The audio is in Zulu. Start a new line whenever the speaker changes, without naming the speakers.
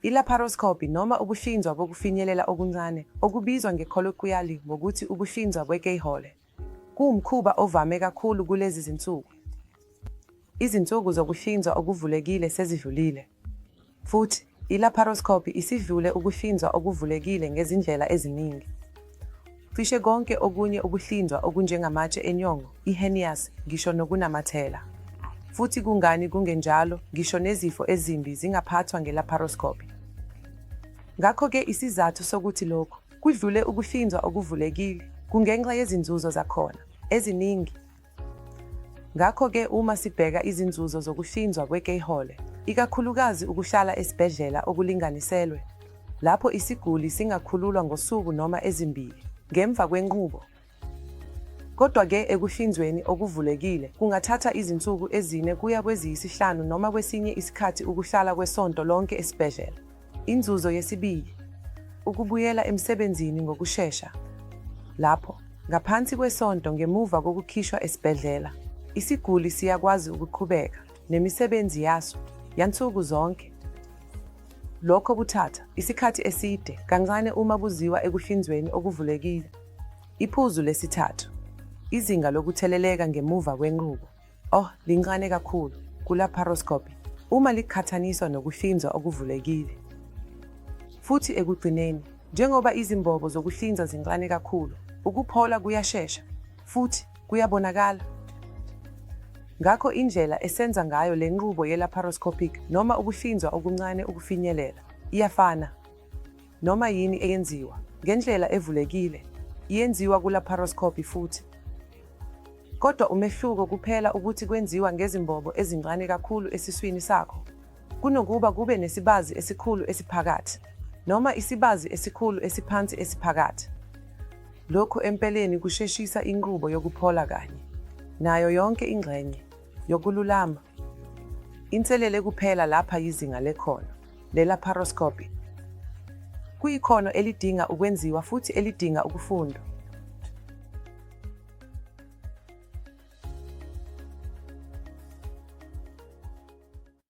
I-laparoscopy noma ukuhlinzwa kokufinyelela okuncane, okubizwa nge-colloquially ngokuthi ukuhlinzwa kwe-keyhole, kuwumkhuba ovame kakhulu kulezi zinsuku. Izinsuku zokuhlinzwa okuvulekile sezidlulile. Futhi, i-laparoscopy isidlule ukuhlinzwa okuvulekile ngezindlela eziningi. Cishe konke okunye ukuhlinzwa okunjengamatshe enyongo, i-hernias, ngisho nokunamathela. Futhi kungani kungenjalo, ngisho nezifo ezimbi zingaphathwa nge-laparoscopy. Ngakho-ke isizathu sokuthi lokhu kudlule ukuhlinzwa okuvulekile kungenxa yezinzuzo zakhona eziningi. Ngakho-ke uma sibheka izinzuzo zokuhlinzwa kwe-keyhole, ikakhulukazi ukuhlala esibhedlela okulinganiselwe, lapho isiguli singakhululwa ngosuku noma ezimbili ngemva kwenqubo. Kodwa-ke ekuhlinzweni okuvulekile kungathatha izinsuku ezine kuya kweziyisihlanu noma kwesinye isikhathi ukuhlala kwesonto lonke esibhedlela. Inzuzo yesibili, ukubuyela emsebenzini ngokushesha. Lapho, ngaphansi kwesonto ngemuva kokukhishwa esibhedlela, isiguli siyakwazi ukuqhubeka nemisebenzi yaso yansuku zonke. Lokho kuthatha isikhathi eside kancane uma kuziwa ekuhlinzweni okuvulekile. Iphuzu lesithathu, izinga lokutheleleka ngemuva kwenqubo. Oh, lincane kakhulu ku-laparoscopy uma liqhathaniswa nokuhlinzwa okuvulekile. Futhi ekugcineni, njengoba izimbobo zokuhlinza zincane kakhulu, ukuphola kuyashesha futhi kuyabonakala. Ngakho indlela esenza ngayo le nqubo ye-laparoscopic noma ukuhlinzwa okuncane ukufinyelela iyafana. Noma yini eyenziwa ngendlela evulekile iyenziwa ku-laparoscopy futhi. Kodwa umehluko kuphela ukuthi kwenziwa ngezimbobo ezincane kakhulu esiswini sakho kunokuba kube nesibazi esikhulu esiphakathi noma isibazi esikhulu esiphansi esiphakathi. Lokhu empeleni kusheshisa inqubo yokuphola kanye nayo yonke ingxenye yokululama. Inselele kuphela lapha yizinga lekhono le-laparoscopy. Kuyikhono elidinga ukwenziwa futhi elidinga ukufundwa.